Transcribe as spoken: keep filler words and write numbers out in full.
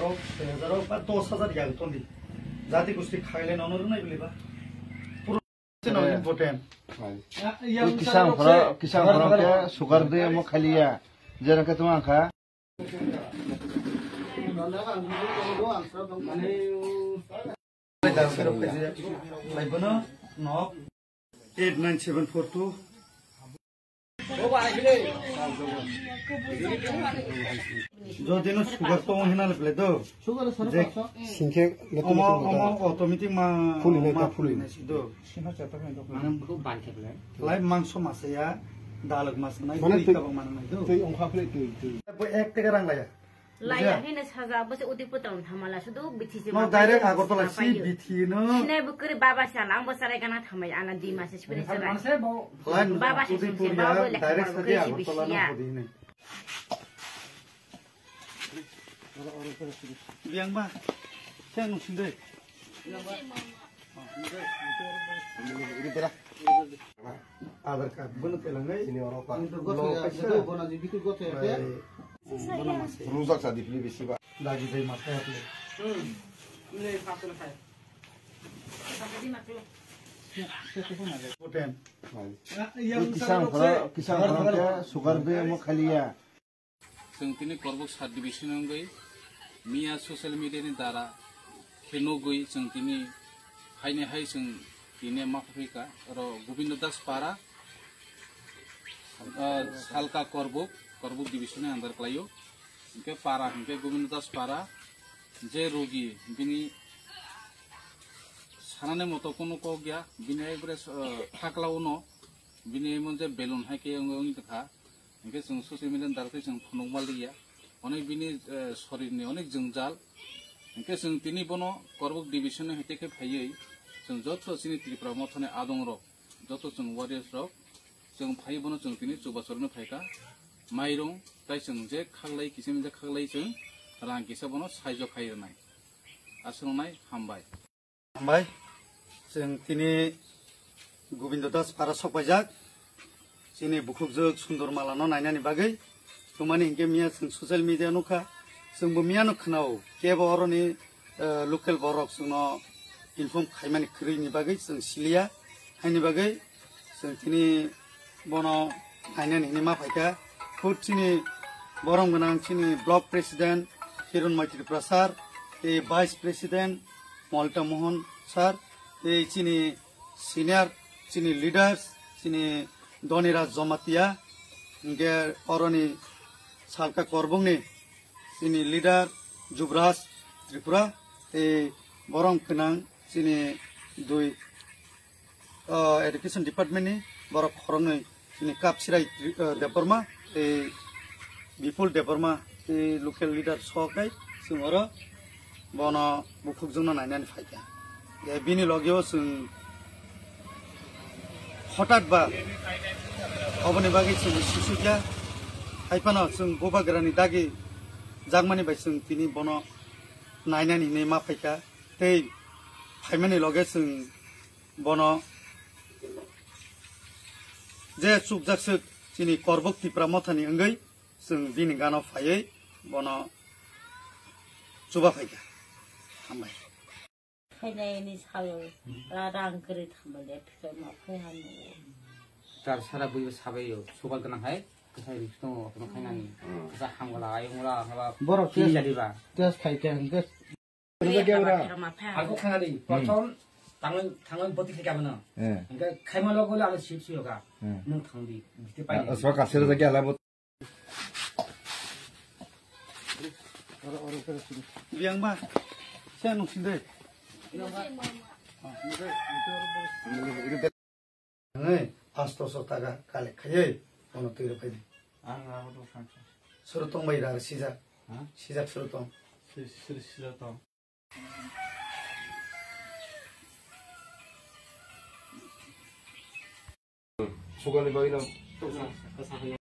Rok, soi hajar rok, ba dos hajar ya, tondi. Jati gusti khaile nono rwnai bili ba. Puro no important. Kisang phoro, kisang phoro ke sugar de mo khaliya. Jera ke tuma kha. Laibono nok eight nine seven four two. Jodi no sugar tongo hina le ple do. Sugar sara je paksa. Singkhe omo, omo automatic ma, full hina ma ta full full hina. Hina si do. Mane lai mangso masaya, dalak mas nai, twi twi tabang mana nai do. Twi ongkha khle twi twi. Bo ek teka rang laya. Laya hino saja, bo se Udaipur town thamala, sudu bithi se. No, ma direct payo, Agartala ma si payo. Bithi no. Sinai bo kiri baba sal, ang bo sarai gana thamai, ana di mase sibiri sarai. Line baba se Udaipur sumse, ya, baba le direct khamar saja bo kiri Agartala bisi no ya. Hodi hino. Biang ba, saya nung sindai. Aadhaar card bono telangai. Ini orang Pak. Ini tuh gotong ya, itu gotong ya, ya. Bono masih. Rusak sa di pili bisi, Pak. Lagi dari masa ya, Pak. Hmm. Ini satu selesai. Hotel. Yang kisang besar kalau, kisang kalau ke sugar be mo khaliya. Chwng tini Korbuk sub division wngwi miya social media ni dara khe nugwi chwng tini haini hai chwng tini ma phaikha oro Gobindo Das para, ah, Salka Korbuk, Korbuk division ni under kwlaio. Hinkhe para hinkhe Gobindo Das para je rogi bini sanani moto kunu kok ya, bini ekbare, ah, thakla uno bini emon je belun hai khe wngwi wngwi kha. Hinkhe chwng social media ni dara tei chwng phunukma liya. Onek bini, eh, sorirni onek jwngjal. Hinkhe chwng tini bono Korbuk division ni haite khe phaiwi chwng joto chini Tripura mothani adongrok, joto chwng warriors rok, chwng phaiwi bono chwng tini chubachorwi no phaikha. Mairung tai chwng je khaklai, kisim je khaklai chwng rang kisa bono saijo khai rwnai. Aswk wngnai, hambai. Hambai, chwng tini Gobindo Das para sokpaijak, chini bukhukjwk Sundor Malano nainani bagwi. Tumani hinkhe miya chwng social media nukha, chwngbo miyano khwnao, kebo oroni, eh, local borok chwngno inform khaimani kwrwini bagwi chwng siliya. Haini bagwi chwng tini bono nainani hinwi ma phaikha. Khud chini borom gwnang chini block president Hiron Maitri Prasad, tei vice president Molta Mohan sir, tei chini senior, chini leaders, chini Dhoniraj Jamatia, hinkhe oroni Salka Korbukni chini leader Jubraj Tripura, tei borom gwnang chini dui, ah, education department ni borok khoroknwi chini Kapsirai Tri-, ah, Debbarma tei Bipul Debbarma tei local leader sok hai chwng oro bono bukhukjwkno nainani phaikha. Tei bini logio chwng hotat ba oboni bagwi chwng sisukya, hai phano chwng bubagrani dagi jakmani bai chwng tini bono nainani hinwi ma phaikha. Tei phaimani loge chwng bono je chukjak swk chini Korbuk Tipra mothani wngwi chwng bini gano phaiwi bono chuba phaikha. Hambai. Khainai ni sayo, ra rang kwrwi thambai de, phikar ma phai hanu. Tar sara buibo sabaio, sugar gwnang hai, kwthai ri tongo, kono khainani. Hmm. Kwsa hamgala, ayungla, haba, borok kini test, jadi ba. Test khai khe hwnkhe. Rwjak ya ura. Ako khanani, hmm, prothom tangwi, tangwi boti khai kabana. Eh. Hwnkhe khaima logo le ano sip suyoka. Hmm. Nung thangdi, bite pai. Ah, aswa kasir jagi ala bot. Biyang ba, se nung sindai. Nai, asto so taga kale khayai, ono twi rw phaidi. Ang abo to sansa. Suru tong bai rar sijak. Ha? Sijak suru tong. Si-, si-, sijak tong. Sugar ni bagwi no.